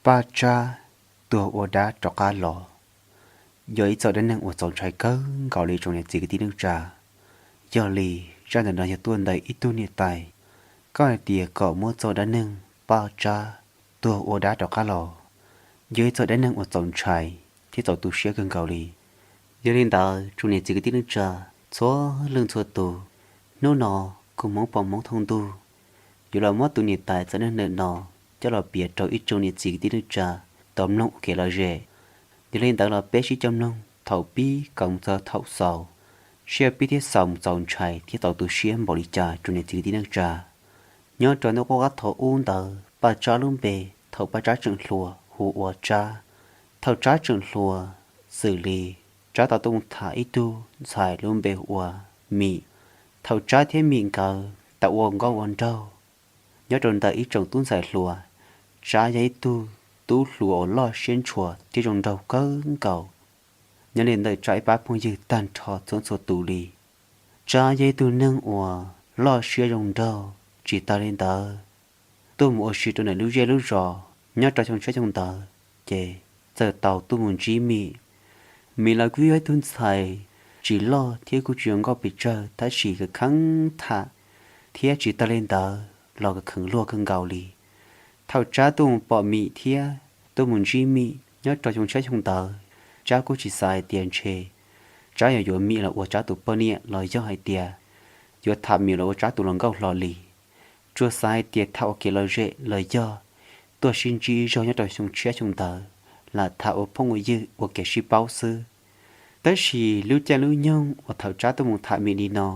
Paj Tsab tuag ua dab rov qab los, yog ib txoj dab neeg uas txaus ntshai kawg nkaus li tsoom niam txiv kwv tij neej tsa. Yog li, zaj ntawm no yog tuaj ntawm ib tug niam tais, koj hais tias kom muab txoj dab neeg Paj Tsab tuag ua dab rov qab los, yog ib txoj dab neeg uas txaus ntshai thiab txaus tu siab kawg nkaus li. Yog li ntawd tsoom niam txiv kwv tij neej tsa txhua leej txhua tus, hnub no kuv Hmoob Pom Hmoob Thooj Ntuj yuav los muab tus niam tais txoj dab neeg no coj los piav rau ib tsoom niam txiv kwv tij neej tsa tau mloog ua kev lom zem. Yog li ntawd los peb sib coj mloog thaum pib kom mus txog thaum xaus, seb pib thiab xaus mus txaus ntshai thiab txaus tu siab npaum li cas tsoom niam txiv kwv tij neej tsa. Nyob rau ntuj qub qab thaum ub ntawd Paj Tsab lub npe thaum Paj Tsab tseem hluas hu ua Tsab. Thaum Tsab tseem hluas, xws li Tsab tau tuaj mus tham ib tug ntxhais lub npe hu ua Mim. Thaum Tsab thiab Mim nkawd tau ua nkauj ua nraug nyob rau ntawm ib tsoom tub ntxhais hluas, Tsab yog ib tug tub hluas uas loj siab ntshua thiab zoo nraug kawg nkaus. Nyob li ntawm Tsab ib pab phooj ywg tag nrho txhua txhua tus li, Tsab yog ib tug neeg uas loj siab zoo nraug. Tsis tas li ntawd, tuaj mus ua si rau ntawm lub zej lub zos nyob rau xyoo tshiab xyoo ntawd, ces txawm tau tuaj mus ntsib Mim. Mim los kuj yog ib tug ntxhais tsis loj thiab kuj tsis zoo nkauj pes tsawg tab sis kheev kheev tham, thiab tsis tas li ntawd los kheev kheev luag kawg nkaus li. Thaum Tsab tuaj mus pom Mim thiab tuaj mus ntsib Mim nyob rau xyoo tshiab xyoo ntawd, Tsab kuj tsis xav hais tias ntshe Tsab yuav yuav Mim los ua Tsab tus poj niam los yog hais tias yuav tham Mim los ua Tsab tus hluas nkauj hlo li. Tsuas xav hais tias tham ua kev lom zem los yog tuaj sib ntsib zog nyob rau xyoo tshiab xyoo ntawd, lam tham ua phooj ua ywg ua kev sib paub xwb. Tab sis lub caij lub nyoog uas thaum Tsab tuaj mus tham Mim li no,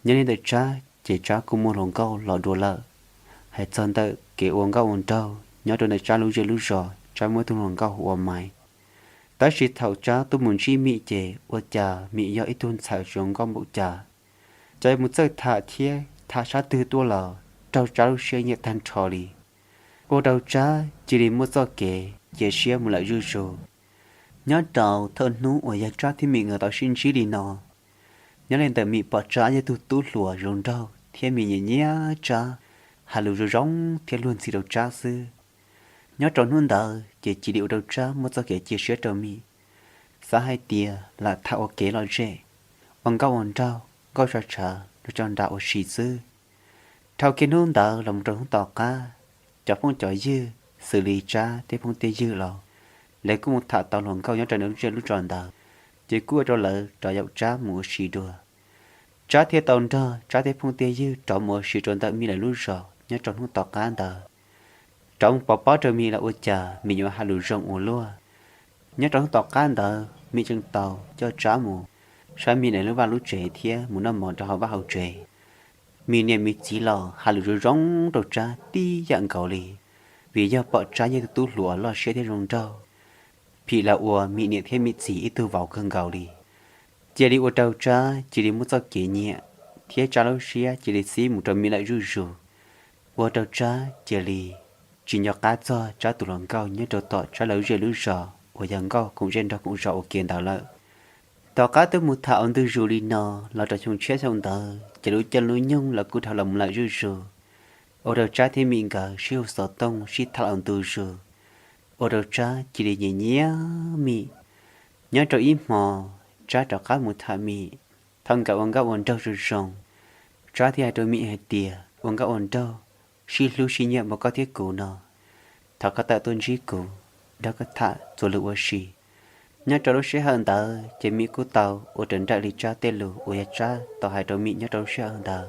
nyob li ntawm Tsab ces Tsab kuj muaj hluas nkauj los dua lawm. Hais txog ntawm kev ua nkauj ua nraug nyob rau ntawm Tsab lub zej lub zos, Tsab muaj ib tug hluas nkauj hu ua Maiv. Tab sis thaum Tsab tuaj mus ntsib Mim ces ua cas Mim yog ib tug ntxhais zoo nkauj npaum cas, ces mus txawj tham thiab tham sab twg tuaj los raug Tsab lub siab nyiam tag nrho li. Ua rau Tsab cia li muaj txoj kev cia siab mus lawm zuj zus. Nyob rau thaum hnub uas yog Tsab thiab Mim nkawd tau sib ntsib li no, nyob li ntawm Mim pom Tsab yog tug tub hluas zoo nraug thiab Mim nyiam nyiam Tsab, hais lus zoo zoo thiab luag ntxhi rau Tsab xwb. Nyob rau hnub ntawd ces cia li ua rau Tsab muaj txoj kev cia siab rau Mim, xav hais tias lam tham ua kev lom zem, ua nkauj ua nraug, nkauj sab tshav los tso nra ua si xwb. Dhau kiag hnub ntawd los mus rau hnub tom qab, cov phooj cov ywg xws li Tsab tej phooj tej ywg los lawv kuj mus tham tau hluas nkauj nyob rau lub zej lub zos ntawd, ces kuj ua rau lawv rov yaum Tsab mus ua si dua. Tsab thiaj tau nrog Tsab tej phooj tej ywg rov mus ua si rau ntawm Mim lawv lub zos nyob rau hnub tom qab ntawd. Rov mus pov pob rau Mim los ua cas Mim yuav hais lus zoo ua luaj. Nyob rau hnub tom qab ntawd Mim tseem tau coj Tsab mus saib Mim lawv lub vaj lub tsev thiab mus noj mov rau hauv vaj hauv tsev. Mim niam Mim txiv los hais lus zoo zoo rau Tsab tib yam nkaus li, vim yog pom Tsab yog tus tub hluas loj siab thiab zoo nraug, phim los ua Mim niam thiab Mim txiv ib tug vauv kawg nkaus li. Cia li ua rau Tsab cia li muaj txoj kev nyiam, thiab Tsab lub siab cia li xib mus rau Mim lawm zuj zus, ua rau Tsab cia li tsis nco qab txog Tsab tus hluas nkauj nyob rau tom Tsab lawv zej lub zos uas yog nkauj koom zej nraug koom zos ua ke ntawd lawm. Tom qab tuaj mus tham ua ntu zus li no los rau xyoo tshiab xyoo ntawd ces lub caij lub nyoog los kuj dhau los mus lawm zuj zus, ua rau Tsab thiab Mim nkawd sib hu xov tooj sib tham los ua ntu zus, ua rau Tsab cia li nyiam nyiam Mim. Nyob rau ib hmo, Tsab rov qab mus tham Mim, thaum nkawd ua nkauj ua nraug zoo zoo, Tsab thiaj hais rau Mim hais tias, ua nkauj ua nraug, sib hlub sib nyiam npaum koj thiab kuv no, thov koj tawm tuaj ntsib kuv, nrog koj tham txuas lus ua si. Nyob rau lub sij hawm ntawd ces Mim kuj tau ua raws nraim li Tsab tej lus uas yog Tsab tau hais rau Mim nyob rau lub sij hawm ntawd.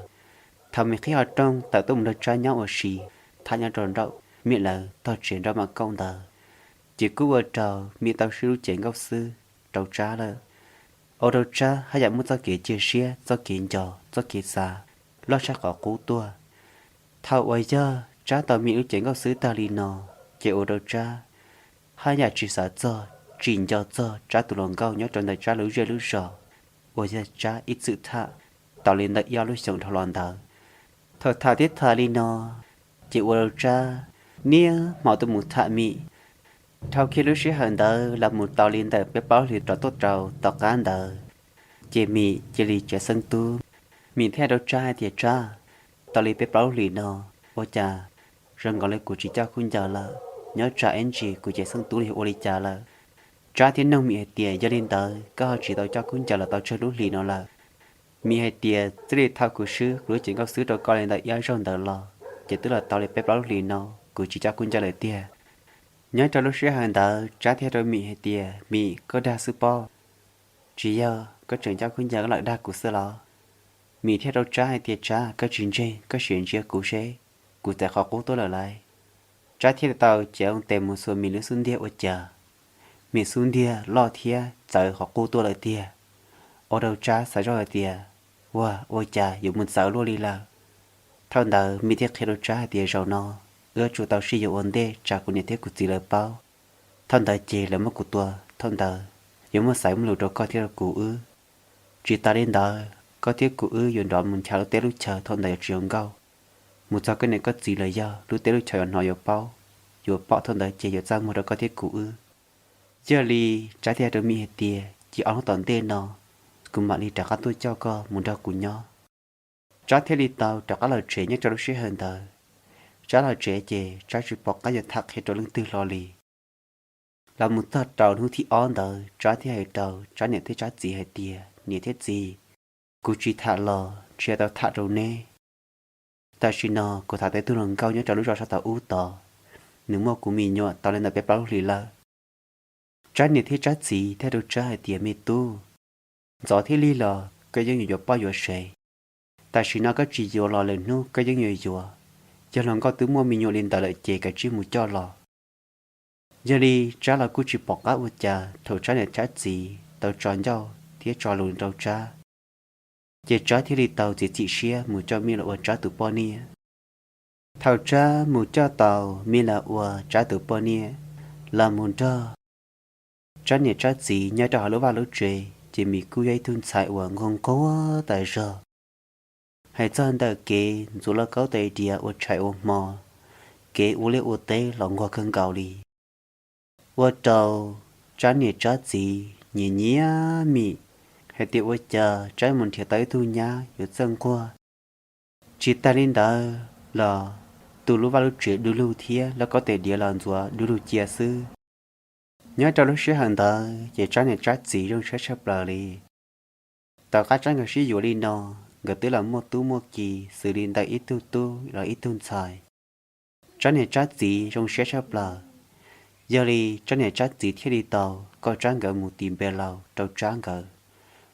Thaum Mim qhib qhov rooj tawm tuaj mus nrog Tsab nyob ua si, tham nyob rau nraum Mim lawv tog tsev nraum mam kauj ntawd, ces kuj ua rau Mim tau sib lub cev nkauj xwb rau Tsab lawm. Ua rau Tsab haj yam muaj txoj kev cia siab, txoj kev nco, txoj kev xav loj tshaj qhov qub tuaj. Thaum uas yog Tsab tau Mim lub cev nkauj xwb tag li no, ces ua rau Tsab haj yam tsis xav txog, tsis nco txog Tsab tus hluas nkauj nyob rau ntawm Tsab lub zej lub zos uas yog Tsab ib txwm tham tau li ntawm ib ob lub xyoos dhau los ntawd. Thaum tham thiab tham li no, ces ua rau Tsab niaj hmo tuaj mus tham Mim. Dhau kiag lub sij hawm ntawd los mus tau li ntawm peb plaub hlis rov tuaj rau tom qab ntawd, ces Mim cia li tsav xeeb tub. Mim thiaj hais rau Tsab hais tias, Tsab, tau li peb plaub hlis no, ua cas zoo nkaus li kuv tsis coj khaub ncaws lawm? nyob tsam ib ntsis kuv cev xeeb tub los yog ua li cas lawm. Tsab thiaj nug Mim hais tias, yog li ntawd koj ho tsis tau coj khaub ncaws los tau tsawg lub hlis no lawm? Mim hais tias, txij li thaum kuv swb kuv lub cev nkauj xwb rau koj li ntawm ib ob zaug ntawd los ces twb los tau li peb plaub lub hlis no kuv tsis coj khaub ncaws lawm tiag. Nyob rau lub sij hawm ntawd Tsab thiaj rau Mim hais tias, Mim, koj dag xwb pob. Tsis yog koj tseem coj khaub ncaws lawm dag kuv xwb los? Mim thiaj rau Tsab hais tias, Tsab, koj tsis ntseeg koj sim ntsia kuv seb, kuv txais qhov qub tuaj lawm lauj. Tsab thiaj li tau cev tes mus xuas Mim lub xub ntiag ua cas Mim xub ntiag loj thiab txawv qhov qub tuaj lawm tiag. Ua rau Tsab xav zoj hais tias, ua, ua cas yuav mus txawv luaj li lawm. Thaum ntawd Mim thiaj qhia rau Tsab hais tias, zaum no wb yuav tsum tau sib yuav ua ntej tsam kuv niam thiab kuv txiv lawv paub. Thaum ntawd ces lawv muab kuv tua, thaum ntawd yuav muaj xaiv muaj lus rau koj thiab rau kuv wb. Tsis tas li ntawd koj thiab kuv wb yuav nrov mus ncha lub teb lub chaw, thaum ntawd yuav tsis zoo nkauj. Mus txog koj niam koj txiv los yog lub teb lub chaw yuav hnov yuav paub, yuav pom, thaum ntawd ces yuav txaj muag rau koj thiab kuv wb. Yog li Tsab thiaj hais rau Mim hais tias, cia ob hnub tom ntej no kuv mam li rov qab tuaj coj koj mus nrog kuv nyob. Tsab thiaj li tau rov qab los tsev. Nyob rau lub sij hawm ntawd Tsab los tsev ces Tsab tsis pom qab yuav tham qhia rau leej twg hlo li. Los mus txog rau hnub thib ob ntawd Tsab thiaj hais rau Tsab niam thiab Tsab txiv hais tias, niam thiab txiv, kuv tsis tham los tsis tau tham rau neb. Tam sim no kuv tham tau ib tug hluas nkauj nyob rau lub zos sab tom ub tod, nws muaj kuv me nyuam tau li ntawm peb plaub lub hlis lawm. Tsab niam thiab Tsab txiv thiaj rau Tsab hais tias, me tub, ntxov thiab lig los koj yeej yuav yuav poj yuav sev. Tam sim no koj tsis yuav los lwm hnub koj yeej yuav yuav. Yog hluas nkauj twb muaj me nyuam li ntawd lawm ces kav tsij mus coj los. Yog li Tsab los kuj tsis pom qab ua cas thaum Tsab niam Tsab txiv tau tso ncauj thiab tso lus rau Tsab, ces Tsab thiaj li tau txiav txim siab mus coj Mim los ua Tsab tus poj niam. Thaum Tsab mus coj tau Mim los ua Tsab tus poj niam los mus nrog Tsab niam Tsab txiv nyob rau hauv lub vaj lub tsev, ces Mim kuj yog ib tug ntxhais uas nquag nquag tas zog. Hais txog ntawm kev ntxuav lauj kaub tais diav ua tshais ua hmo, kev ua liaj ua teb los nquag kawg nkaus li. Ua rau Tsab niam Tsab txiv nyiam nyiam Mim, hais tias ua cas Tsab mus nrhiav tau ib tug nyab yuav txawj nquag. Tsis tas li ntawd los tus lub vaj lub tsev du lug thiab lauj kaub tais diav los ntxuav du lug cia xwb. Nyob rau lub sij hawm ntawd ces Tsab niam Tsab txiv zoo siab tshaj plaws li. Tom qab Tsab nkawd sib yuav li no, nkawd twb los muaj tub muaj ki xws li ntawm ib tug tub los ib tug ntxhais. Tsab niam Tsab txiv zoo siab tshaj plaws. Yog li Tsab niam Tsab txiv thiaj li tau kom Tsab nkawd mus tis npe laus rau Tsab nkawd,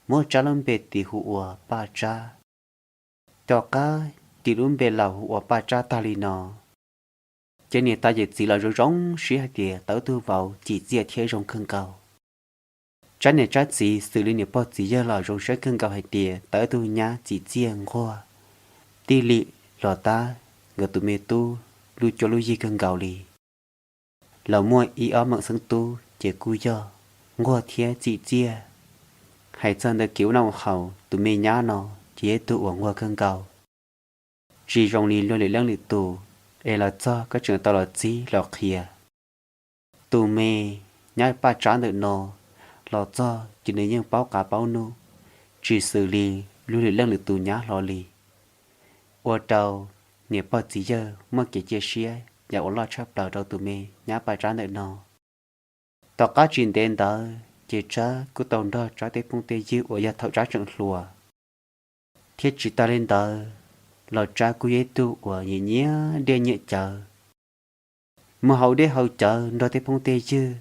muab Tsab lub npe tis hu ua Paj Tsab. Tom qab tis lub npe laus hu ua Paj Tsab tag li no, ces niam tais yawm txiv los zoo zoo siab hais tias tau ib tug vauv tsim txiaj thiab zoo kawg nkaus. Tsab niam Tsab txiv xws li niam pog txiv yawg los zoo siab kawg nkaus hais tias tau ib tug nyab tsim txiaj nquag, tij lim los tab nkawd tus me tub lub cuab lub yig kawg nkaus li. Los muaj ib ob meem xeeb tub ces kuj yog nquag thiab tsim txiaj. Hais txog ntawm kev ua noj ua haus, tus me nyab no ces yog ib tug uas nquag kawg nkaus, tsis zoo li luag lwm leej lwm tus, es los txog koj tseem tau los txib los qhia. Tus me nyab Paj Tsab ntawm no los txog ces nws yeej paub qab paub nug, tsis xws li luag lwm leej lwm tus nyab hlo li. Ua rau niam pog txiv yawg muaj kev cia siab yam uas loj tshaj plaws rau tus me nyab Paj Tsab ntawm no. Tom qab tsis ntev ntawd ces Tsab kuj tau nrog Tsab tej phooj tej ywg uas yog thaum Tsab tseem hluas. Thiab tsis tas li ntawd los Tsab kuj yog ib tug uas nyiam nyiam dej nyiam cawv, mus haus dej haus cawv nrog tej phooj tej ywg.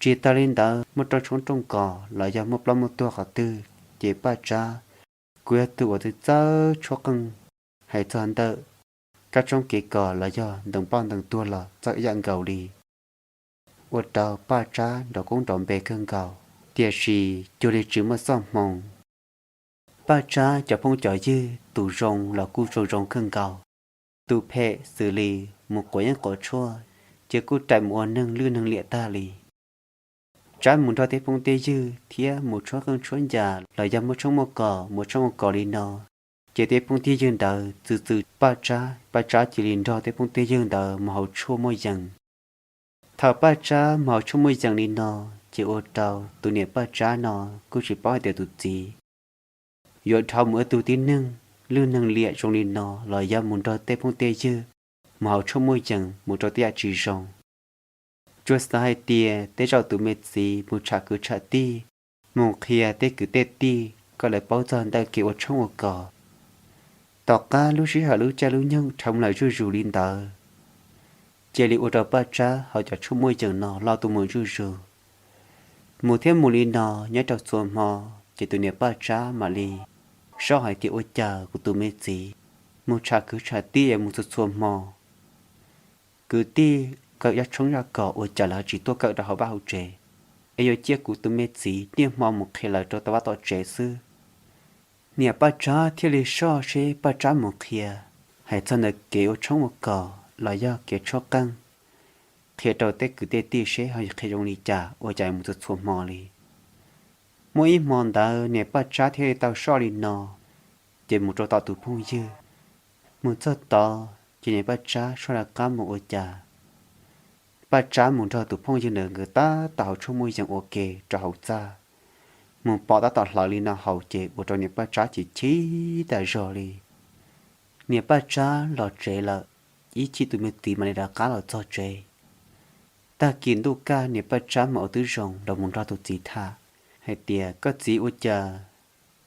Tsis tas li ntawd muaj rooj tshoob rooj kos los yog muaj plaub muaj tuag qhov twg ces Paj Tsab kuj yog tus uas txawj txawj tshuab qeej. Hais txog ntawm kab tshoob kev kos los yog ntees ploj ntees tuag los txawj ib yam nkaus li. Ua rau Paj Tsab nrov koob nrov npe kawg nkaus, tiam sis cuag li tsis muaj txoj hmoo. Paj Tsab cov phooj cov ywg tus zoo los kuj zoo zoo kawg nkaus, tus phem xws li mus quav yeeb quav tshuaj ces kuj rais mus ua neeg lwj neeg liam tag li. Tsab mus nrog tej phooj tej ywg thiab mus tshuab qeej tshuab ncas los yog muaj tshoob muaj kos mus tshuab muaj kos li no, ces tej phooj tej ywg ntawd txwv txwv Paj Tsab, Paj Tsab cia li nrog tej phooj tej ywg ntawd mus haus tshuaj muaj yees. Thaum Paj Tsab mus haus tshuaj muaj yees li no, ces ua rau tus niam Paj Tsab no kuj tsis paub hais tias tus txiv yuav dhau mus ua tus tib neeg lwj neeg liam zoo li no los yog mus nrog tej phooj tej ywg mus haus tshuaj muaj yees mus rau tej yam tsis zoo. Tsuas xav hais tias tej zaum tus me txiv mus tsham kwv tsham tij, mus qhia tej kwv tej tij kom lawv paub txog ntawm kev ua tshoob ua kos. Tom qab lub sij hawm lub caij lub nyoog dhau lawm zuj zus li ntawd, cia li ua rau Paj Tsab hauv cov tshuaj muaj yees no loj tuaj mus zuj zus. Mus thiab mus li no nyob rau txhua hmo, ces tus niam Paj Tsab mam li soj hais tias ua cas kuv tus me txiv mus tsham kwv tsham tij es mus txhua txhua hmo, kwv tij kawm zaj tshoob zaj kos ua cas lawv tsis tuaj kawm rau hauv vaj hauv tsev, es yuav cia kuv tus me txiv niaj hmo mus qhia lawv rau tom vaj tom tsev xwb. Niam Paj Tsab thiaj li soj seb Paj Tsab mus qhia hais txog ntawm kev ua tshoob ua kos los yog kev tshuab qeej, qhia rau tej kwv tej tij seb ho qhia zoo li cas ua cas mus txhua txhua hmo li. Muaj ib hmo ntawd niam Paj Tsab thiaj li tau soj li no, ces mus rau tom tus phooj ywg. Mus txog tod ces niam Paj Tsab soj lawv qab mus ua cas, Paj Tsab mus nrog tus phooj ywg ntawd nkawd tab tom hauv tshuaj muaj yees ua ke rau hauv txaj. Mus pom tab tom hlawv li no hauv ces ua rau niam Paj Tsab chim chim tas zog li. Niam Paj Tsab los tsev lawm, ib chim tus me txiv mam li rov qab los txog tsev. Tag kis ntuj kaj niam Paj Tsab mam ua tib zoo los mus nrog tus txiv tham hais tias, koj txiv, ua cas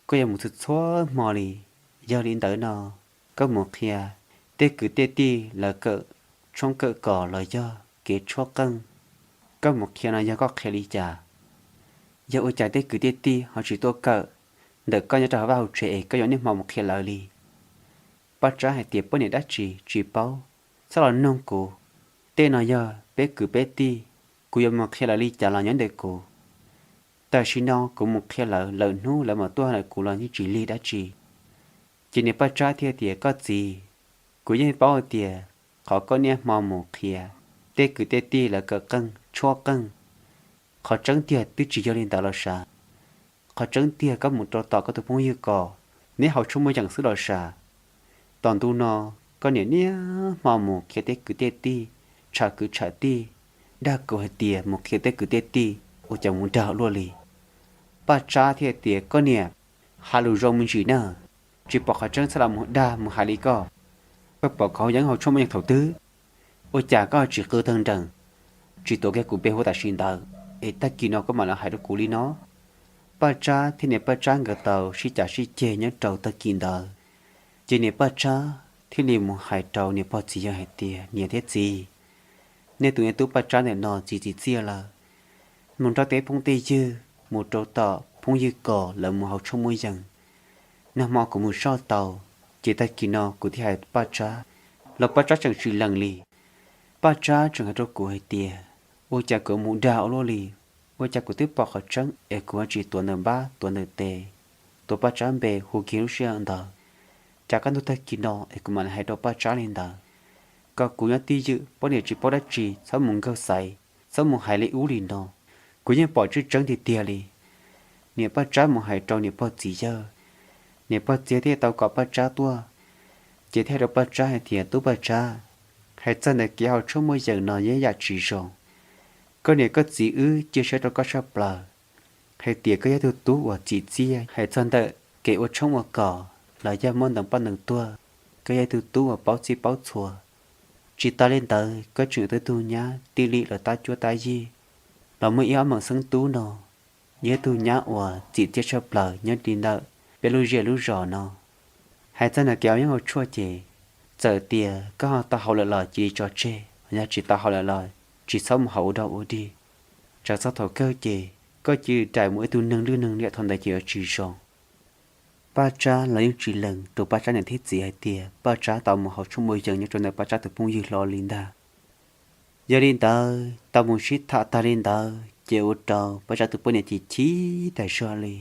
koj yuav mus txhua txhua hmo li? Yog li ntawd no, koj mus qhia tej kwv tej tij lawv kawm tshoob kawm kos los yog kev tshuab qeej, koj mus qhia no yog koj qhia li cas? Yog ua cas tej kwv tej tij ho tsis tuaj kawm ntawm koj nyob rau hauv vaj hauv tsev es koj yuav niaj hmo mus qhia lawv li? Paj Tsab hais tias, poj niam dab tsi tsis paub, txhob los noog kuv. Tej no yog peb kwv peb tij, kuv yuav mus qhia lawv li cas los nyob ntawm kuv. Tam sim no kuv mus qhia lawv, lwm hnub lawv mam tuaj ntawm kuv los yeej tsis lig dab tsi. Ces niam Paj Tsab thiaj tias, koj txiv, kuv yeej paub hais tias qhov koj niaj hmo mus qhia tej kwv tej tij lawv kawm qeej tshuab qeej, qhov tseeb tiag twb tsis yog li ntawd los sav. Qhov tseeb tiag koj mus rau tom koj tus phooj ywg ko, neb hauv tshuaj muaj yees xwb los sav. Tom ntu no koj niam niaj hmo mus qhia tej kwv tej tij, tsham kwv tsham tij, dag kuv hais tias mus qhia tej kwv tej tij, ua cas mus dag luaj li. Paj Tsab thiaj tias, koj niam, hais lus zoo me ntsis na, tsis pom qhov tseeb txhob los mus dag mus hais li koj. Koj pom kuv hauv yeeb hauv tshuaj muaj yees thaum twg? Ua cas koj tsis qw tawg nrees, tsis tuav kiag kuv npe hu tam sim ntawd es tag kis no koj mam li hais rau kuv li no? Paj Tsab thiab niam Paj Tsab nkawd tau sib cav sib ceg nyob rau tag kis ntawd, ces niam Paj Tsab thiaj li mus hais rau niam pog txiv yawg hais tias, niam thiab txiv, nej tus me tub Paj Tsab ntawm no txiv txiv txiaj lawm, mus nrog tej phooj tej ywg mus rau tom phooj ywg ko lawv mus hauv tshuaj muaj yees. Nag hmo kuv mus soj tau, ces tag kis no kuv thiaj hais Paj Tsab, los Paj Tsab tseem tsis lees li. Paj Tsab tseem hais rau kuv hais tias, ua cas kuv mus dag ua luaj li, ua cas kuv twb pom qhov tseeb es kuv ho tsis tuav ntawm npab tuav ntawm tes, tuav Paj Tsab npe hu kiag lub sij hawm ntawd. Cas kaj ntug tag kis no es kuv mam li hais rau Paj Tsab li ntawd, kom kuv nyob twj ywm, poj niam tsis paub dab tsi txhob mus nkaug xaiv, txhob mus hais li ub li no. Kuv yeej pom tseeb tseeb tiag tiag li. Niam Paj Tsab mus hais rau niam pog txiv yawg, niam pog txiv yawg thiaj tau kom Paj Tsab tuaj, ces thiaj hais rau Paj Tsab hais tias, tub Paj Tsab, hais txog ntawm kev hauv tshuaj muaj yees no yog yam tsis zoo. Koj niam koj txiv wb cia siab rau koj tshaj plaws hais tias koj yog tug tub uas txim txiaj hais txog ntawm kev ua tshoob ua kos los yog muab ntoo poj ntoo tuag, koj yog tug tub uas paub txij paub txhua. Tsis tas li ntawd koj tseem yog tug nyab tij li los tab cuab tab yig, los muaj ib ob meem xeeb tub no, yog tug nyab uas txim txiaj tshaj plaws nyob li ntawm peb lub zej lub zos no. Hais txog ntawm kev ua yeeb ua tshuaj ces, txawm tias koj ho tau haus lawm los cia li tso tseg, yog tsis tau haus lawm los tsis txhob mus haus ua dog ua dig. Tsam txog thaum kawg ces koj cia li rais mus ua ib tug neeg lwj neeg liam thaum ntawd ces yuav tsis zoo. Paj Tsab los yeej tsis lees rau Paj Tsab niam thiab txiv hais tias Paj Tsab tau mus haus tshuaj muaj yees nyob rau ntawm Paj Tsab tus phooj ywg hlo li ntag. Yog li ntawd tau mus sib tham tag li ntawd ces ua rau Paj Tsab tus poj niam chim chim tas zog li.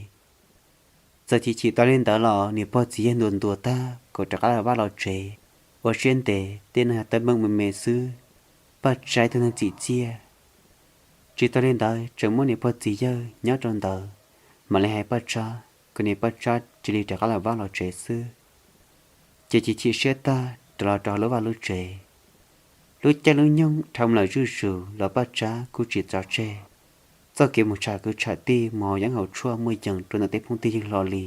Txawm chim chim tas li ntawd los niam pog txiv yawg ntuas ntuas tag kom rov qab los vaj los tsev, ua siab ntev tej neeg yog teeb meem me me xwb, Paj Tsab ib tug neeg txim txiaj. Tsis tas li ntawd tseem muaj niam pog txiv yawg nyob rau ntawd, mam li hais Paj Tsab kom niam Paj Tsab cia li rov qab los vaj los tsev xwb. Ces chim chim siab tag rov los rau lub vaj lub tsev. Lub caij lub nyoog dhau lawm zuj zus los Paj Tsab kuj tsis tso tseg txoj kev mus tsham kwv tsham tij mus haus yeeb haus tshuaj muaj yees rau ntawm tej phooj tej ywg hlo li.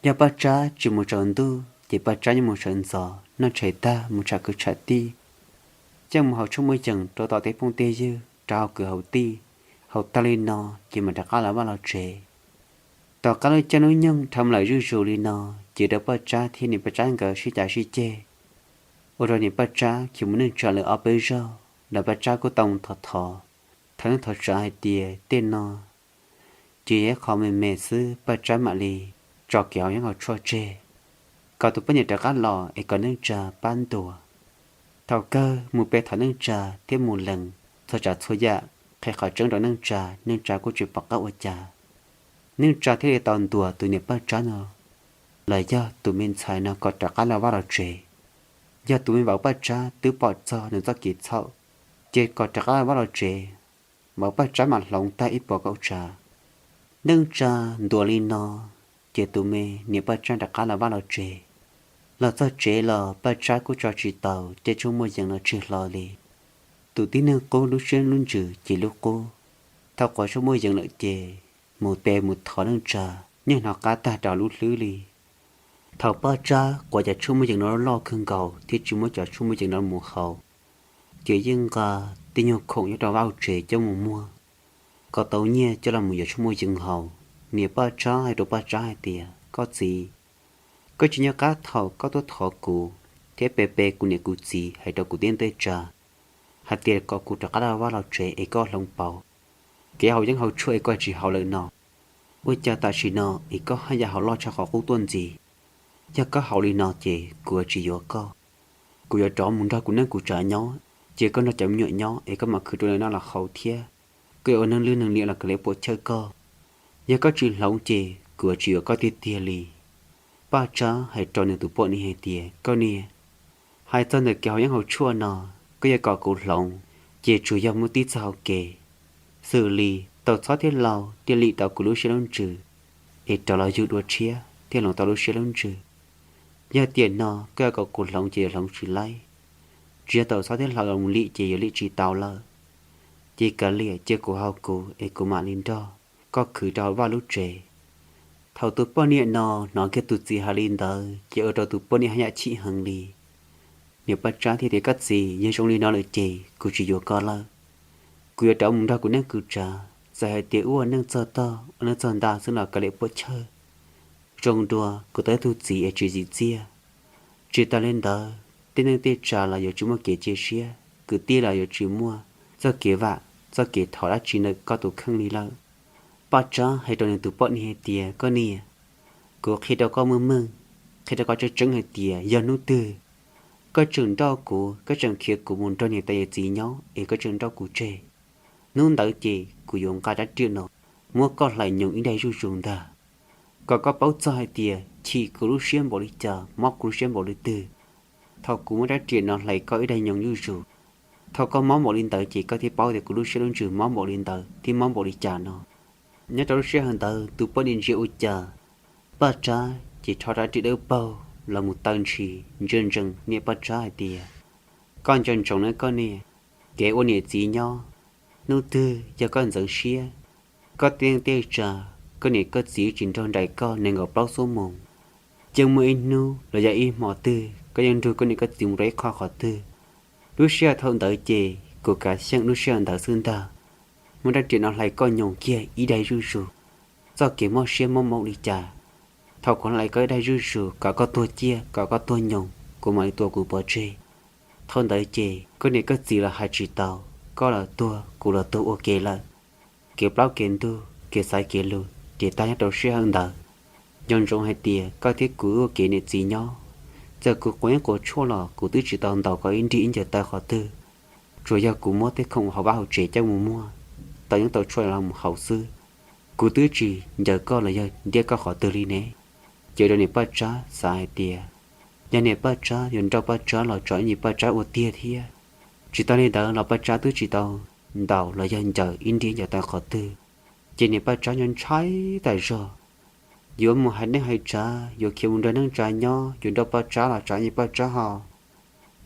Yog Paj Tsab tsis mus tsaus ntuj ces Paj Tsab yeej mus sawv ntxov noj tshais tag mus tsham kwv tsham tij, yeej mus haus tshuaj muaj yees rau tom tej phooj tej ywg. rau hauv kwv hauv tij, haus tag li no ces mam rov qab los vaj los tsev. Tom qab lub caij lub nyoog dhau lawm zuj zus li no, ces rau Paj Tsab thiab niam Paj Tsab nkawd sib cav sib ceg, ua rau niam Paj Tsab khiav mus neej tsa lawm ob peb zaug los Paj Tsab kuj tau thov thov, thov neej thov tsav hais tias tej no ces yog ib qho me me xwb, Paj Tsab mam li tso kev haus yeeb haus tshuaj tseg, kom tus poj niam rov qab los es kom neej tsa pab ntuas. Thaum kawg mus pe thov neej tsa thiab mus lees txhua tsav txhua yam qhia qhov tseeb rau neej tsa, neej tsa kuj tsis pom qab ua cas. Neej tsa thiaj li tau ntuas tus niam Paj Tsab no los yog tus me ntxhais no kom rov qab los vaj los tsev. Yog tus me vauv Paj Tsab twb pom txog nws txoj kev txhaum, ces kom rov qab los vaj los tsev, vauv Paj Tsab mam hloov tag ib puas kauj tsav. Neej tsa ntuas li no, ces tus me niam Paj Tsab rov qab los vaj los tsev. Los txog tsev los Paj Tsab kuj tso tsis tau, ces tshuaj muaj yees los tsis hlo li. Tus tib neeg qub lub siab lub ntsws ces lub qub. Thaum quav tshuaj muaj yees lawm ces mus pe mus thov neej tsa, yeej hnov qab tag rau lub hlwb li. Thaum Paj Tsab quav cov tshuaj muaj yees no loj kawg nkaus thiab tsis muab cov tshuaj muaj yees no mus haus, ces yeej nqa tej nyuag khoom nyob rau vaj tsev coj mus muag kom tau nyiaj coj los mus yuav tshuaj muaj yees haus. Niam Paj Tsab hais rau Paj Tsab hais tias, koj txiv, koj tsis nyob qab thaum koj tuaj thov kuv thiab pe pe kuv niam kuv txiv hais rau kuv tib tej tsav, hais tias kom kuv rov qab los vaj los tsev es koj hloov pauv, kev haus yeeb haus tshuaj es koj tsis haus lawm no. Ua cas tam sim no es koj haj yam haus loj tshaj qhov qub tuaj ntxiv? Yog koj haus li no ces kuv tsis yuav koj. Kuv yuav rov mus nrog kuv neej kuv tsav nyob, ces koj nrog cov me nyuam nyob es koj mam khwv rau noj los haus thiab. Koj yuav ua neeg lwj neeg liam los kav liam puam chawj koj. Yog koj tsis hloov ces kuv tsis yuav koj tiag tiag li. Paj Tsab hais rau nws tus poj niam hais tias, koj niam, hais txog ntawm kev haus yeeb haus tshuaj no, koj yuav kom kuv hloov ces tsuas yog muaj tib txoj hau kev, xws li tau txhob thiab lau thiaj lim tau kuv lub siab lub ntsws, es rov los yug dua tshiab thiaj hloov tau lub siab lub ntsws. Yog tiam no koj yuav kom kuv hloov ces yuav hloov tsis laib, tsis yog tau txhob thiab lau los mus lim ces yuav lim tsis tau lawm. Ces kav liam cia kuv haus kuv es kuv mam li nrog koj khwv rau hauv vaj lub tsev. Thaum tus poj niam no hnov kiag tus txiv hais li ntawd ces ua rau tus poj niam haj yam chim heev li. Niam Paj Tsab thiaj tias, koj txiv, yog zoo li no lawm ces kuv tsis yuav koj lawm. Kuv yuav rov mus nrog kuv neej kuv tsav, txawm hais tias ua neej txog tog ua neej txog nta xwb los kav liam puam chawj. Zoo dua kuv tau ib tug txiv es tsis txim txiaj. Tsis tas li ntawd tej neej tej tsav los yuav tsis muaj kev cia siab, kwv tij los yuav tsis muaj txoj kev vam txoj kev thov dab tsi ntawm koj tus kheej li lawm. Paj Tsab hais rau nws tus poj niam hais tias, koj niam, kuv qhia rau koj meej meej, qhia rau koj tseeb tseeb hais tias yog hnub twg koj tseem nrauj kuv, koj tseem khiav kuv mus nrog niam tais yawm txiv nyob es koj tseem nrauj kuv tseg, hnub ntawd ces kuv yuav nqa rab riam no muab koj hlais nyoos ib daig zuj zus ntag. Kom koj paub txog hais tias chim kuv lub siab npaum li cas, mob kuv lub siab npaum li twg. Thaum kuv muab rab riam no hlais koj ib daig nyoos zuj zus, thaum koj mob npaum li ntawd ces koj thiaj paub tias kuv lub siab lub ntsws mob npaum li ntawd thiab mob npaum li cas no. Nyob rau lub sij hawm ntawd tus poj niam ntsia ua cas Paj Tsab ces rho rab riam dawb paug los mus taw ntshis ntsia ntsees niam Paj Tsab hais tias, koj nco ntsoov nawb koj niam, kev ua niam txiv nyob, hnub twg yog koj ntxeev siab, koj tej neej tej tsav, koj niam koj txiv tsis nrog nraim koj nees nkaum plaub xuab moos, yeej muaj ib hnub los yog ib hmo twg koj yeej nrug koj niam koj txiv mus rau ib qho qhov twg. Lub sij hawm thaum ntawd ces kuv kav xyeem lub sij hawm ntawd xwb ntag. Muab rab riam no hlais koj nyoos kiag ib daig zuj zus, txoj kev mob siab mob npaum li cas. Thaum kuv hlais koj ib daig zuj zus kom koj tuag ciaj kom koj tuag nyoos, kuv mam li tua kuv pov tseg. Thaum ntawd ces koj niam koj txiv los hais tsis tau, koj los tuag kuv los tuag ua ke lawm. Kev plaub kev ntug kev xaiv kev lus ces tag nyob rau sij hawm ntawd. Nco ntsoov hais tias koj thiab kuv ua kev niam txiv nyob, txawm kuv quav yeeb quav tshuaj los kuv twb tsis tau ntaus koj ib nrig ib ncaws taw qhov twg. Tsuas yog kuv muab tej khoom hauv vaj hauv tsev coj mus muag, tau yeeb tau tshuaj los mus haus xwb. Kuv twb tsis ncaws koj los yog ntiab koj qhov twg li ne. Ces rau niam Paj Tsab xav hais tias, yog niam Paj Tsab yuav nrauj Paj Tsab los tsam ib ntsis Paj Tsab ua tiag thiab. Tsis tas li ntawd los Paj Tsab twb tsis tau ntaus los yog ncaws ib nrig ncaws taw qhov twg. Ces niam Paj Tsab nyob ntshai tas zog, yuav mus hais neej hais tsav, yuav khiav mus nrog neej tsa nyob, yuav nrauj Paj Tsab los tsam ib ntsis Paj Tsab ho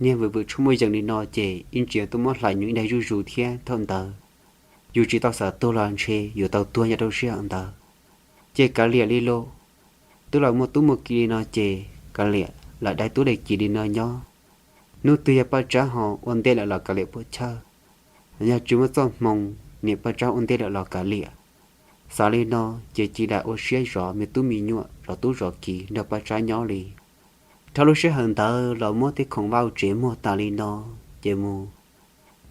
niag vwm vwm tshuaj muaj yees li no ces ib ntsis tuaj muab hlais nyoos ib daig zuj zus thiab. Thaum ntawd yus tsis tau xav tuag los ntshe yuav tau tuag nyob rau sij hawm ntawd. Ces kav liam li lauj, twb los muaj tub muaj ki li no ces kav liam lam dai tub dai ki li no nyob. Hnub twg yog Paj Tsab ho ua ntej lawm los kav liam puam chawj. Yog tsis muaj txoj hmoo, niam Paj Tsab ua ntej lawm los kav liam. Xav li no ces Ci Las ua siab zov me tub me nyuam, zov tub zov kiv nrog Paj Tsab nyob li. Dhau lub sij hawm ntawd los muab tej khoom vaj hauv tsev muag tas li no, ces mus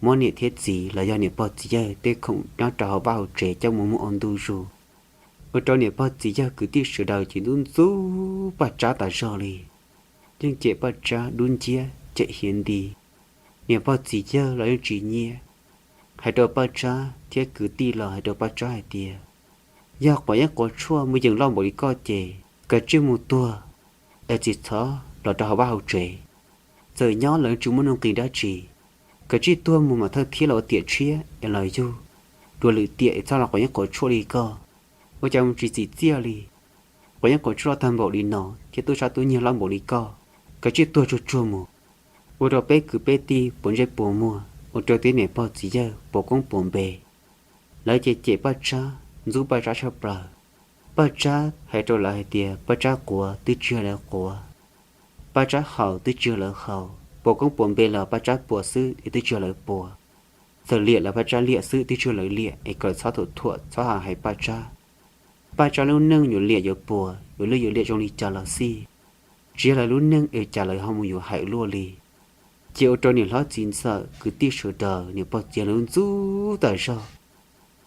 muab niam thiab txiv los yog niam pog txiv yawg tej khoom nyob rau hauv vaj hauv tsev coj mus muag ua ntu zus, ua rau niam pog txiv yawg kwv tij sawv daws ces ntxub ntxub Paj Tsab tas zog li. Yeej cem Paj Tsab dub nciab cem hiav nti. Niam pog txiv yawg los yeej tsis nyiam, hais rau Paj Tsab thiab kwv tij los hais rau Paj Tsab hais tias, yog quav yeeb quav tshuaj muaj yees loj npaum li koj ces koj tsij mus tuag, es tsis txhob los rau hauv vaj hauv tsev. Txawm nyob los yeej tsis muaj nuj nqis dab tsi, koj tsij tuag mus mam thawj thiab los ua tiam tshiab es los yug dua lwm tiam es txhob los quav yeeb quav tshuaj li koj. Ua cas mus tsis txim txiaj li, quav yeeb quav tshuaj loj tag npaum li no thiab tub sab tub nyiag loj npaum li koj, koj tsij tuag tsuag tsuag mus, ua rau peb kwv peb tij puas ntsej puas muag, ua rau tej niam pog txiv yawg puas koob puas npe. Lawv ces cem Paj Tsab, ntxub Paj Tsab tshaj plaws. Paj Tsab hais rau lawv hais tias Paj Tsab quav twb tsis yog lawv quav, Paj Tsab haus twb tsis yog lawv haus, puas koob puas npe los Paj Tsab puas xwb es twb tsis yog lawv puas. Txawm liam los Paj Tsab liam xwb twb tsis yog lawv liam, es kom txhob thuam thuam txhob hais hais Paj Tsab. Paj Tsab lub neej yuav liam yuav puas, yuav lwj yuav liam zoo li cas los xij, tsis yog lawv lub neej es cas lawv ho mus yuav hais luaj li. Ces ua rau niam hlob txiv ntxawm kwv tij sawv daws niam pog txiv yawg ntxub tas zog.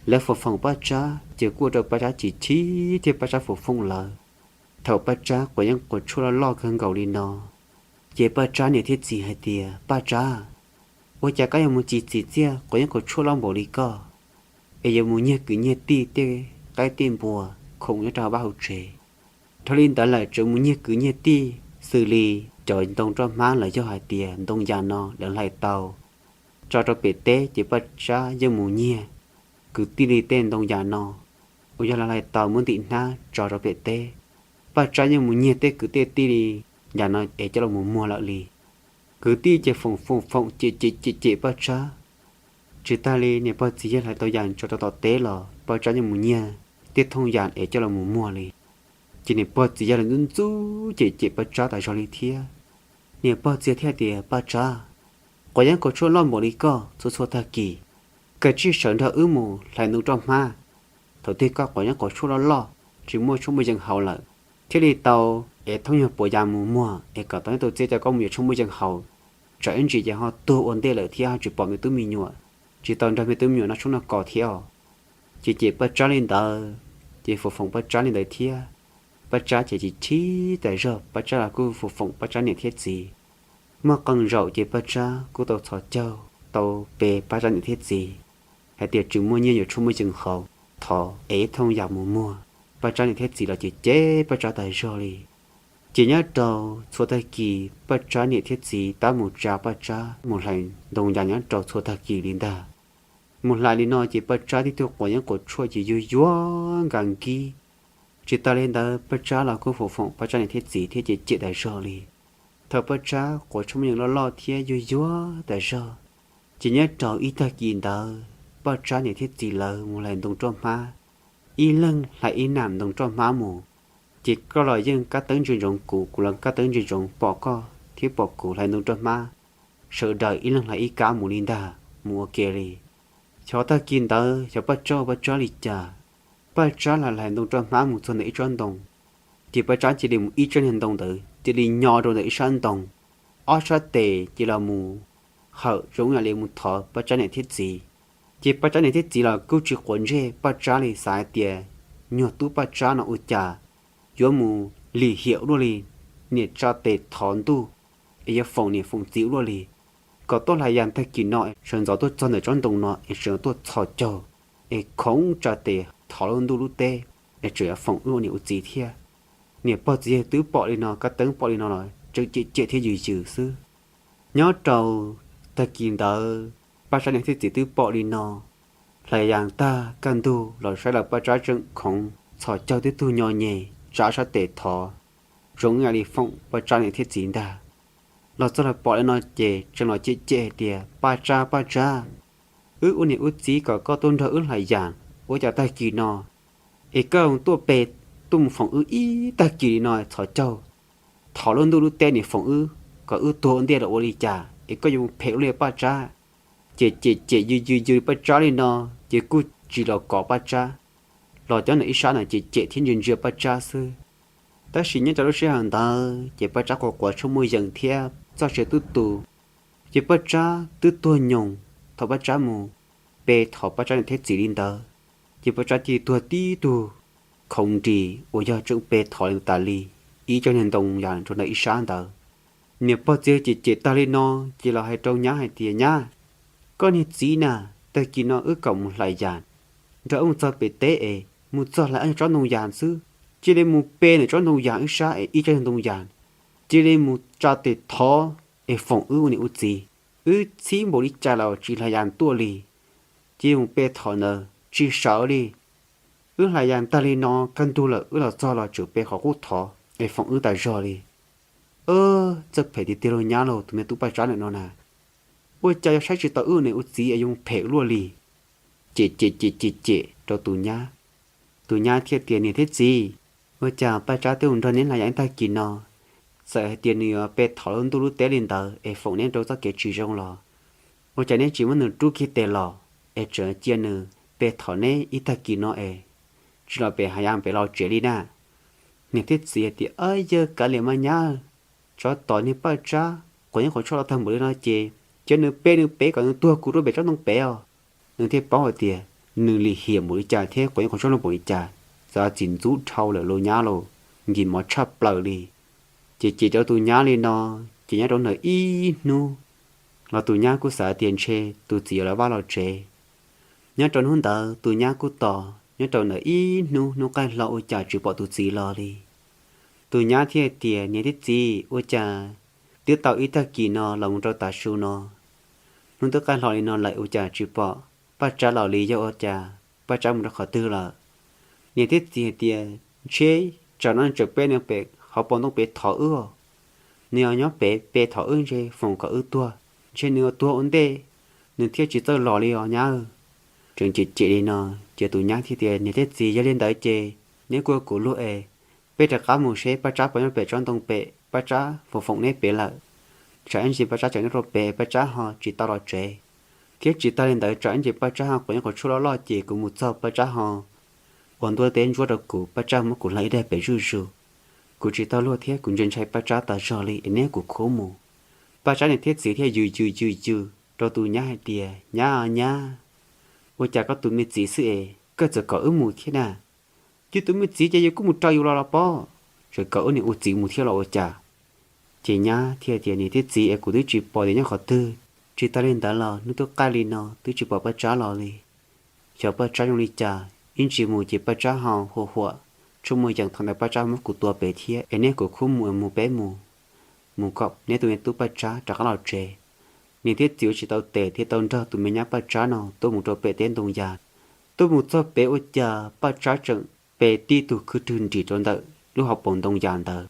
Lawv foom foom Paj Tsab ces kuj ua rau Paj Tsab chim chim thiab Paj Tsab foom foom lawv. Thaum Paj Tsab quav yeeb quav tshuaj loj loj kawg nkaus li no, ces Paj Tsab niam thiab txiv hais tias, Paj Tsab, ua cas koj yuav mus tsis txim txiaj quav yeeb quav tshuaj loj npaum li koj, es yuav mus nyiag kwv nyiag tij tej qaib tej npua khoom nyob rau hauv vaj hauv tsev? Dhau li ntawd lawm tseem mus nyiag kwv nyiag tij xws li cov ntoo roj hmab los yog hais tias ntoo yas no lawv hlais tau tso rau pem teb ces Paj Tsab yeej mus nyiag kwv tij li tej ntoo yas no, uas yog lawv hlais tau muab ntim hnab tso rau pem teb. Paj Tsab yeej mus nyiag tej kwv tej tij li yas no es coj los mus muag lawm li. Kwv tij ces foom foom foom cem cem cem cem Paj Tsab. Tsis tas li niam pog txiv yawg hlais tau yas tso rau tom teb los Paj Tsab yeej mus nyiag tej thooj yas es coj los mus muag li. Ces niam pog txiv yawg los ntxub ntxub cem cem Paj Tsab tas zog li thiab. Niam pog txiv yawg thiaj tias, Paj Tsab, quav yeeb quav tshuaj loj npaum li koj txhua txhua tag kis, koj tsij sawv nrog wb mus hlais ntoo roj hmab. Thaum twg koj quav yeeb quav tshuaj loj loj, tsis muaj tshuaj muaj yees haus lawm, thiaj li tau ev thooj nyuag puav yas mus muag es kom tau nyiaj tau txiaj coj koj mus yuav tshuaj muaj yees haus. Tsam ib ntsis ces ho tuag ua ntej lawm thiab ho tsis pom me tub me nyuam, tsis tau nrog me tub me nyuam noj tshoob noj kos thiab os. Ces cem Paj Tsab li ntawd, ces foom foom Paj Tsab li ntawd thiab. Paj Tsab ces chim chim tas zog, Paj Tsab los kuj foom foom Paj Tsab niam thiab txiv. Muaj qee zaum ces Paj Tsab kuj tau txhos caug tau pe Paj Tsab niam thiab txiv hais tias tsis muaj nyiaj yuav tshuaj muaj yees haus, thov ev ib thooj yas mus muag. Paj Tsab niam thiab txiv los cem cem Paj Tsab tas zog li. Ces nyob rau txhua tag kis Paj Tsab niam thiab txiv tab mus tsa Paj Tsab mus hlais ntoo yas nyob rau txhua tag kis li ntag. Mus hlais li no ces Paj Tsab tib tug quav yeeb quav tshuaj ces yuag yuag nkas nkib. Tsis tas li ntawd Paj Tsab los kuj foom foom Paj Tsab niam thiab txiv thiab cem cem tas zog li. Thaum Paj Tsab quav tshuaj muaj yees loj loj thiab yuag yuag tas zog, ces nyob rau ib tag kis ntawd Paj Tsab niam thiab txiv lawv mus hlais ntoo roj hmab, ib leeg hlais ib nam ntoo roj hmab mus. Ces koj los yeej kab teeb ntsia ntsoov kuv, kuv los kab teeb ntsia ntsoov pom koj thiab pom kuv hlais ntoo roj hmab, sawv daws ib leeg hlais ib kab mus li ntag, mus ua ke li. Xyov tag kis ntawd xyov Paj Tsab ua Paj Tsab li cas, Paj Tsab hlais hlais ntoo roj hmab mus txog ntawm ib tsob ntoo, ces Paj Tsab cia li mus ib tsob niag ntoo ntawd cia li nyo rau ntawm ib sab ntoo, ob sab tes cia los mus hawm zoo ib yam li mus thov Paj Tsab niam thiab txiv. Ces Paj Tsab niam thiab txiv los kuj tsis quav ntsej Paj Tsab li, xav hais tias nyuag tub Paj Tsab no ua cas yuav mus lim hiam ua luaj li, niam tsa tes thov ntuj es yuav foom niam foom txiv ua luaj li. Kom tuaj hlais yas tag kis no sawv ntxov tuaj txog ntawm tsob ntoo no es sawv tuaj txhos caug es khoov tsa tes thov lub ntuj lub teb es tseem yuav foom wb ua niam ua txiv thiab. Niam pog txiv yawg twb pom li no, kab teeb pom li no los tseem cem cem thiab yws yws xwb. Nyob rau tag kis ntawd Paj Tsab niam thiab txiv twb pom li no, hlais yas tag kaj ntug los saib los Paj Tsab tseem khoov txhos caug tib tug nyo nyem tsa sab tes thov, zoo ib yam li foom Paj Tsab niam thiab txiv ntag. Los txog los pom li no ces tseem los cem cem hais tias, Paj Tsab, Paj Tsab, wb ua niam ua txiv kom koj tuaj nrog wb hlais yas, ua cas tag kis no es koj tuaj pe, tuaj mus foom wb ib tag kis li no txhos caug, thov lub ntuj lub teb niam foom wb kom wb tuag ua ntej los ua li cas es koj yuav mus phem ua luaj li Paj Tsab. Cem cem cem yws yws yws Paj Tsab li no, ces kuj tsis los kov Paj Tsab, los cov ntawm ib sab na cem cem thiab ntsia ntsia Paj Tsab xwb. Tab sis nyob rau lub sij hawm ntawd ces Paj Tsab quav quav tshuaj muaj yeem thiab txoj sia tub tu, ces Paj Tsab twb tuag nyoos thaum Paj Tsab mus pe thov Paj Tsab niam thiab txiv li ntawd, ces Paj Tsab thiaj tuag tib tug khoov nris uas yog tseem pe thov li tas li ib co niag ntoo yas rau ntawm ib sab ntawd. Niam pog txiv cem cem tag li no, ces los hais rau nyab hais tias, Nyab, koj niag txiv na, tag kis no wb kom mus hlais yas, nrog wb mus txog pem teb es mus txog hlais ob nyuag tsob ntoo yas xwb, cia li mus pe ntawm tsob ntoo yas wb sab es ib co niag ntoo yas, cia li mus tsa tes thov es foom wb ua niam ua txiv. Wb txhib npaum li cas los tsis hlais yas tuaj li. Cia li mus pe thov ntawd tsis sawv li. Wb hlais yas tag li no kaj ntug lawm wb los txog los tseem pe qhov qub thov es foom wb tas zog li. Txawj phem tiag tiag lauj nyab lauj, tus me tub Paj Tsab ntawm no na, ua cas yog saib tsis taus wb ua niam ua txiv es yuav phem luaj li. Cem cem cem cem cem rau tus nyab. Tus nyab thiaj tias, Niam thiab txiv, ua cas Paj Tsab twb mus nrog neb hlais yas ib tag kis no, txawm hais tias nws yuav pe thov lub ntuj lub teb li ntawd es foom neb rau txoj kev tsis zoo los, ua cas neb tsis muab nws rub kiag tes los es tseem cia nws pe thov neb ib tag kis no es tsis los pem hav yas pem los tsev li na? Niam thiab txiv hais tias, Yawg kav liam mas nyab, tsov tom niag Paj Tsab quav yeeb quav tshuaj los tag npaum li no ces cia nws pe nws pem kom nws tuag kuv rau pem tsob ntoo pem os. Nws thiaj paub hais tias nws lim hiam npaum li cas thiab quav yeeb quav tshuaj npaum li cas, xav txim ntxub dhau lawm lauj nyab lauj, nkim mov tshaj plaws li. Ces cem rau tus nyab li no, ces nyob rau ntawm ib hnub los tus nyab kuj xav tias ntshe tus txiv yuav lawv vaj los tsev. Nyob rau hnub ntawd tus nyab kuj tos nyob rau ntawm ib hnub, hnub qaij hlo ua cas tsis pom tus txiv los li. Tus nyab thiaj tias, Niam thiab txiv, ua cas twb tau ib tag kis no los mus rau tav su no, hnub twb qaij hlo li no lawm ua cas tsis pom Paj Tsab los li, yog ua cas Paj Tsab mus rau qhov twg lawm? Niam thiab txiv hais tias, Ntshe tsam no nws tseem pe nws pem hauv paus ntoo pem thov wb os. Nws yog nyob pem pe thov wb ntshe foom kom wb tuag, ntshe nws yuav tuag ua ntej nws thiaj tsis txawj los li os nyab. Tseem cem cem li no, ces tus nyab thiaj tias, Niam thiab txiv, yog li ntawd ces neb kuj ua kuv luag es peb rov qab mus seb Paj Tsab puas nyob pem tsob ntoo pem, Paj Tsab foom foom neb pem lawm. Tsam ib ntsis Paj Tsab tseem nyob rau pem, Paj Tsab ho tsis tau los tsev, thiab tsis tag li ntawd tsam ib ntsis Paj Tsab ho quav yeeb quav tshuaj loj loj ces kuv mus txog Paj Tsab ho ua ntuj teb ntsuab rau kuv, Paj Tsab muab kuv hlais ib daig pem zuj zus. Kuv tsis tau luag thiab kuv ntshai ntshai Paj Tsab tas zog li es neb kuv khub mus. Paj Tsab niam thiab txiv thiaj yws yws yws yws rau tus nyab hais tias, Nyab os nyab, ua cas koj tus me txiv xwb es koj txawm kom wb mus thiab na? Yus tus me txiv ces yus kuj mus raws yus los los pob, tseem kom wb niam ua txiv mus thiab los ua cas? Ces nyab thiaj tias, Niam thiab txiv es, kuv twb tsis pom tias nyob qhov twg. Tsis tas li ntawd los hnub twb qaij li no twb tsis pom Paj Tsab los li. Xyov Paj Tsab zoo li cas, ib ntsis mus ces Paj Tsab ho huam huam tshuaj muaj yeem, thaum ntawd Paj Tsab muab kuv tua pem thiab es neb kuv khub mus es mus peb mus, mus kom neb tus me tub Paj Tsab rov qab los tsev. Niam thiab txiv ua tsis tau tes thiaj tau nrog tus me nyab Paj Tsab no tuaj mus rau pem teb ntoo yas. Tuaj mus txog pem ua cas Paj Tsab tseem pe tib tug khwb rwg nrim rau ntawm lub hauv paus ntoo yas ntawd,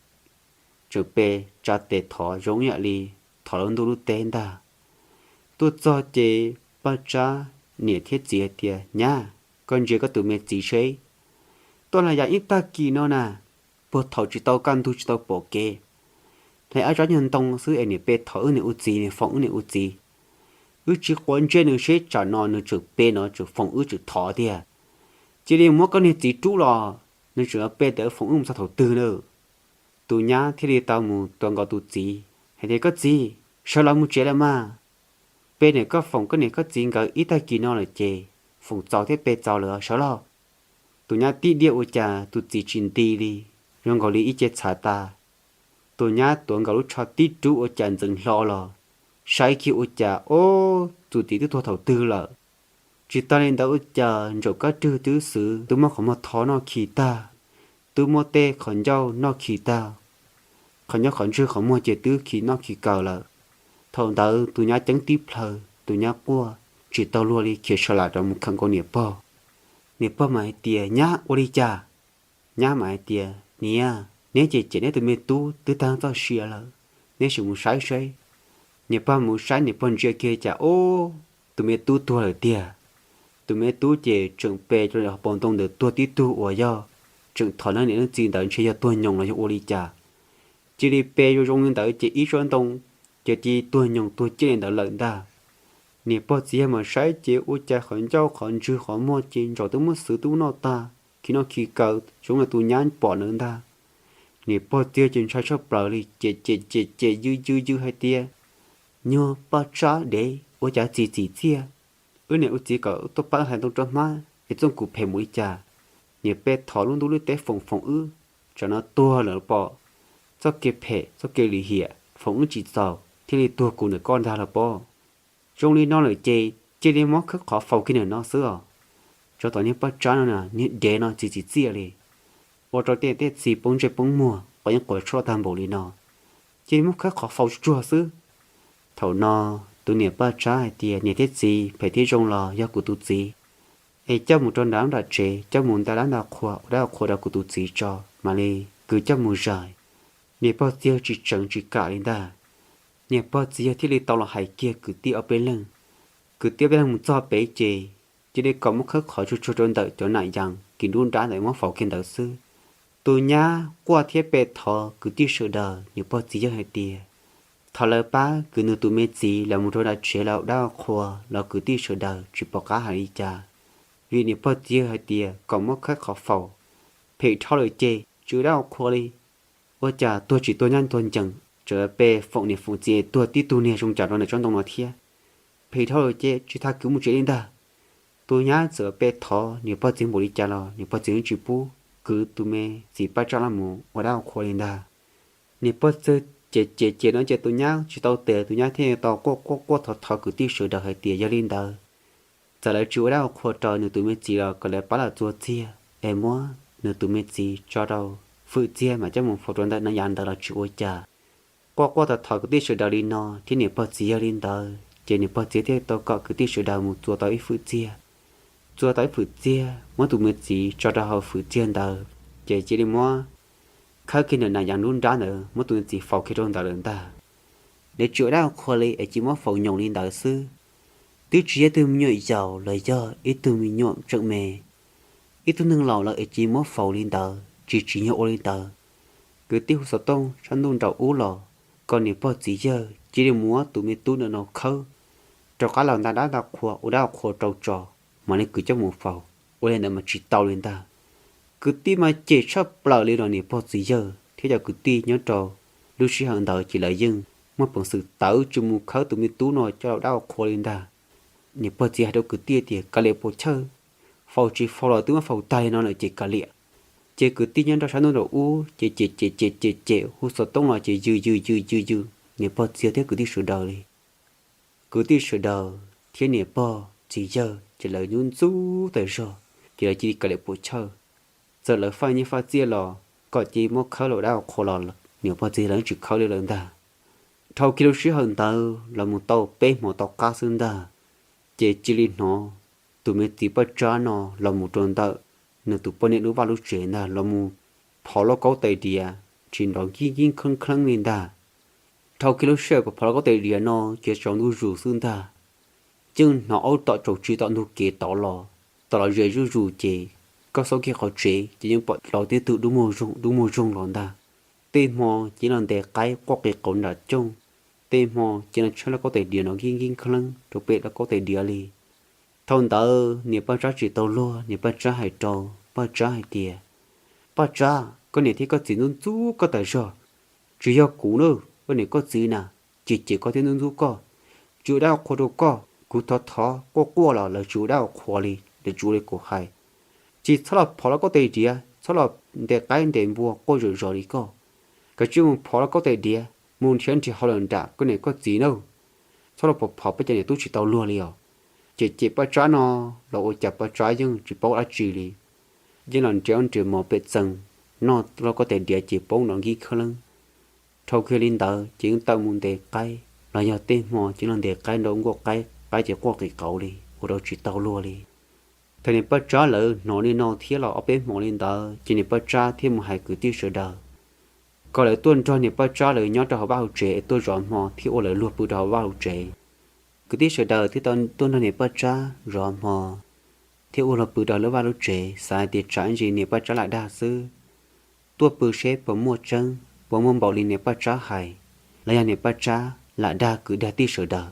tseem pe tsa tes thov zoo ib yam li thov lub ntuj lub teb ntag. Tuaj txog ces Paj Tsab niam thiab txiv hais tias, Nyab, koj ntsia koj tus me txiv seb, tuaj hlais yas ib tag kis no na, puag thaum tsis tau kaj ntug tsis tau pom kev, hlais ob tsob nyuag ntoo xwb es niam pe thov wb niam ua txiv, niam foom wb niam ua txiv. Wb tsis quav ntsej nws seb tsam no nws tseem pe no tseem foom wb tseem thov tiag. Cia li muab koj niag txiv rub los, nws tseem yuav pe ntawd foom wb mus txog thaum twg na. Tus nyab thiaj li tau mus tuav nkaus tus txiv hais tias, Koj txiv, sawv los mus tsev lawm mas. Pe niam koj foom koj niam koj txiv nkawd ib tag kis no lawm ces foom txaus thiab pe txaus lawm, sawv los. Tus nyab tib diaj ua cas tus txiv tsis nti li, zoo nkaus li ib ce txhav tas. Tus nyab tuav nkaus lub tsho tib rub ua cas ntxeev hlo los, saib kiag ua cas ob tus txiv twb tuag thaum twg lawm. Tsis tas li ntawd ua cas ntsaum kab rwg twb xwv, twb muab qhov muag tho noj khi tag, twb muab tej qhov ncauj noj khi tag, qhov ncauj qhov ntswg qhov muag ces twb khi noj khi kaws lawm. Thaum ntawd tus nyab ceeb tib plhaw, tus nyab quaj tsis tau luag li, khiav sa lam rov mus khawm nkaus niam pog. Niam pog mas hais tias, Nyab, ua li cas? Nyab mas hais tias, Niam, neb ces cem neb tus me tub twb tag txoj sia lawm, neb sim mus saib seb. Niam pog mus saib, niam pog ntsia kiag cas ob tus me tub tuag lawm tiag. Tus me tub ces tseem pe rau hauv paus ntoo ntawd tuag tib tug uas yog tseem thov neb niam neb txiv ntawd ntshe yog tuag nyoos los yog ua li cas. Cia li pe zoo zoo li ntawd ces ib tsob ntoo ces cia li tuag nyoos tuag ciaj li ntawd lawm ntag. Niam pog txiv yawg mas saib ces ua cas qhov ncauj qhov ntswg qhov muag ces ntsaum twb muab xwb twb muab noj tag, khi noj khi kaw zoo li tus nyab pom ntawd ntag. Niam pog txiv yawg ces ntshai tshaj plaws li ces ces ces ces yws yws yws hais tias, Nyuag poj tsab dev, ua cas txiv txim txiaj? Wb niam wb txiv kom tuaj pab hais ntoo rau hmab es txooj kuv phem mus li cas? Niam pog thov lub ntuj lub teb foom foom wb, tsam no tuag lawm los pom. Txoj kev phem txoj kev lim hiam foom wb tsis txaus thiaj li tuag kuv ntawm koj ntag los pom. Zoo li no lawm ces cia li muab khawb qhov faus kiag ntawm no xwb os. Tsov tom niag poj tsab no na, niag dev no txiv txim txiaj li, ua rau tej tej txiv poob ntsej poob muag quav yeeb quav tshuaj tag npaum li no, cia li muab khawb qhov faus tsuag xwb. Thaum no tus niam poj tsab hais tias, Niam thiab txiv, phem thiab zoo los yog kuv tus txiv, es coj mus rau nram nram tsev, coj mus nta dab nta qhua ua dab ua qhua rau kuv tus txiv tso mam li kwv coj mus zais. Niam pog txiv yawg tsis tseev tsis kam li ntag. Niam pog txiv yawg thiaj li tau los hais kiag kwv tij ob peb leeg. Kwv tij ob peb leeg mus txog pem ces cia li kom muab khawb qhov tsuag tsuag rau ntawm cov nam yees kis nruab nrab ntawd muab faus kiag ntawd xwb. Tus nyab quaj thiab pe thov kwv tij sawv daws niam pog txiv yawg hais tias, Thov lawv pab kwv nws tus me txiv los mus rau nram tsev los ua dab ua qhua los kwv tij sawv daws tsis pom qab hais li cas, vim niam pog txiv yawg hais tias kom muab khawb qhov faus. Phem dhau lawm ces tsis ua dab ua qhua li. Ua cas tuag tsis tuag nyab tuag ncees, tseem pe foom niam foom txiv tuag tib tug niag zoo cas rau ntawm tsob ntoo no thiab. Phem dhau lawm ces tsis tas kwv mus tsev li ntag. Tus nyab txawm pe thov niam pog txiv npaum li cas los niam pog txiv yeej tsis pub kwv tus me txiv paj tsab los mus ua dab ua qhua li ntag. Niam pog txiv ces ces ces no ces tus nyab tsis tau tes, tus nyab thiaj tau quaj quaj quaj thov thov kwv tij sawv daws hais tias yog li ntawd, txawm lawv tsis ua dab ua qhua rau nws tus me txiv los kom lawv pab los txua txiag es muab nws tus me txiv tso rau fwm txiag mas coj mus faus rau ntawm nam yees ntawd los tsis ua cas. Quaj quaj thov thov kwv tij sawv daws li no thiab niam pog txiv yawg li ntawd ces niam pog txiv thiaj tau kom kwv tij sawv daws mus txua tau ib fwm txiag. Txua tau ib fwm txiag muab tus me txiv tso rau hauv fwm txiag ntawd, ces cia li muab khawb kiag ntawm nam yees nruab nrab ntawd muab tus me txiv faus kiag rau ntawd lawm ntag. Lawv tsis ua dab ua qhua li es cia muab faus nyoos li ntawd xwb. Twb tsis yog ib tug me nyuam yaus los yog ib tug me nyuam tseem me, ib tug neeg laus lawm es cia muab faus li ntawd tsis tsim nyog ua li ntawd. Kwv tij hu xov tooj sab ntuj nraum ub los kom niam pog txiv yawg cia li muab tus me tub ntawm no khawb rov qab los nta dab nta qhua ua dab ua qhua rau tso mam li kwv coj mus faus. Ua li ntawd mas tsis tau li ntag. Kwv tij mas cem tshaj plaws li los niam pog txiv yawg thiab cov kwv tij nyob rau lub sij hawm ntawd ces lawv yeej muaj peev xwm tawv tsis mus khawb tus me tub no coj los ua dab ua qhua li ntag. Niam pog txiv hais rau kwv tij tias kav liam puas chawj, faus tsis faus los twb muab faus tag li no lawm ces kav liam. Ces kwv tij nyob rau sab ntuj nraum ub ces cem cem cem cem cem hu xov tooj los ces yws yws yws yws yws niam pog txiv yawg thiab kwv tij sawv daws li. Kwv tij sawv daws thiab niam pog txiv yawg ces lawv ntxub ntxub tas zog, ces lawv cia li kav liam puas chawj. Txawm lawv faj nyiaj faj txiaj los kom cia muab khawb los ua dab ua qhua los niam pog txiv yawg lawv tsis khawb li lawm ntag. Dhau kiag lub sij hawm ntawd los mus tau peb hmo tom qab xwb ntag, ces cia li hnov tus me txiv poj tsab no los mus rau ntawm nws tus poj niam lub vaj lub tsev ntag los mus phov lauj kaub tais diav tsis nrov nkij nkij kheeb kheeb li ntag. Dhau kiag lub sij hawm phov lauj kaub tais diav no ces tsaus ntuj zus xwb ntag. Yeej hnov aub tom tsaus tsis tom ntug kev tod los, tom los ze zuj zus ces koj xauj kiag qhov tsev ces yeej pom dlau tib tug dub muag zoog dub muag zoog los ntag. Tej hmo ces los ntes qaib quaj qis qauv nram cooj, tej hmo ces los tshawb lauj kaub tais diav nrov nkij nkij kheeb rau pem lauj kaub tais diav li. Thaum ntawd niam poj tsab tsis tau luag, niam poj tsab hais rau poj tsab hais tias, Poj tsab, koj niam thiab koj txiv ntxub ntxub koj tas zog. Tsis yog kuv na, koj niam koj txiv na, cem cem koj thiab ntxub ntxub koj. Tsis ua dab ua qhua rau koj, kuv thov thov quaj quaj los lawv tsis ua dab ua qhua li, lawv tsis ua li kuv hais. Ces txhob los phov lauj kaub tais diav, txhob los ntes qaib ntes npua quaj zom zos li koj. Kav tsij mus phov lauj kaub tais diav, mus nrhiav nrhiav hauj lwm nram koj niam koj txiv na. Txhob los phov phov peb cov niam tub tsis tau luag li os. Ces ces poj tsab no los ua cas poj tsab yeej tsis paub dab tsi li. Yeej los nrhiav nrhiav mov pem txee, noj lauj kaub tais diav ces poob nrov nkij kheeb leeb. Dhau kiag li ntawd ces yeej tawm mus ntes qaib los yog tej hmo ces los ntes qaib nrau nkuaj qaib, qaib ces quaj qis qauv li ua rau tsis tau luag li. Thaum niam poj tsab lawv hnov li no thiab los ob peb hmo li ntawd ces niam poj tsab thiaj mus hais kwv tij sawv daws kom lawv tuaj nrog niam poj tsab lawv nyob rau hauv vaj hauv tsev es tuaj zov hmo thiab ua lawv luag pw rau hauv vaj hauv tsev. Kwv tij sawv daws thiaj tau tuaj nrog niam poj tsab zov hmo thiab ua luag pw rau lub vaj lub tsev, xav hais tias tsam ib ntsis niam poj tsab lam dag xwb, tuaj pw seb puas muaj tseeb, puas muaj npaum li niam poj tsab hais, los yog niam poj tsab lam dag kwv dag tij sawv daws.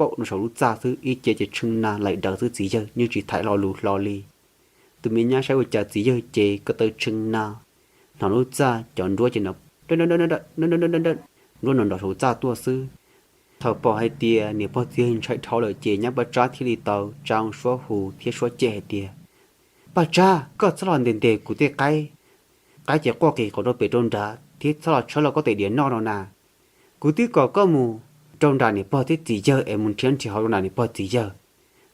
paum rau saum lub txaj xwb, ib ce ces tshee na laim daws xwb, txiv yawg yeej tsis tham lo lus hlo li. Tus me nyab saib ua cas txiv yawg ces ko taw tshee na, hnov lub txaj cov nruab ces nruab nrov nrov saum txaj tuaj xwb. Thaum pom hais tias niam pog txiv yawg ntshai dhau lawm ces nyab Paj Tsab thiaj li tau tsa suab hu thiab suab cem hais tias, Paj Tsab, koj txhob los ntes ntes kuv tej qaib. Qaib ces quaj qis qus rau pem rau nrad thiab txhob los tshawb los koj tej diav noj no na. Kuv twb kom koj mus rau nram niam pog thiab txiv yawg es mus nrhiav nrhiav hauv rau nram niam pog txiv yawg.